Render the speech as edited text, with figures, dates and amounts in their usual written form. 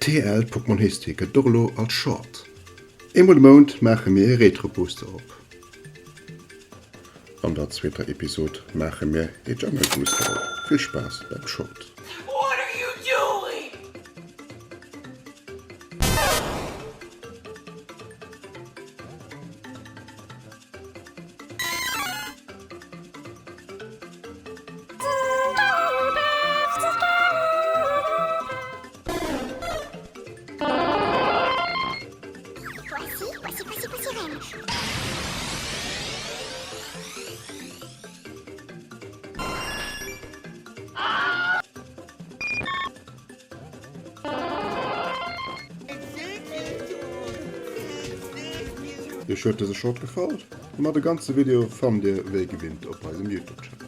TL Pokémon History gëtt et och elo als Short. Eemol de Mount maache mir ee Retro Booster op. An der zweeter Episod maache mir ee Jungle Booster op. Vill Spaass beim Short. What are you doing? Iech huet dëse Short gefall? Ma de ganze Video fannt dir wéi gewinnt op eisem Youtube Channel.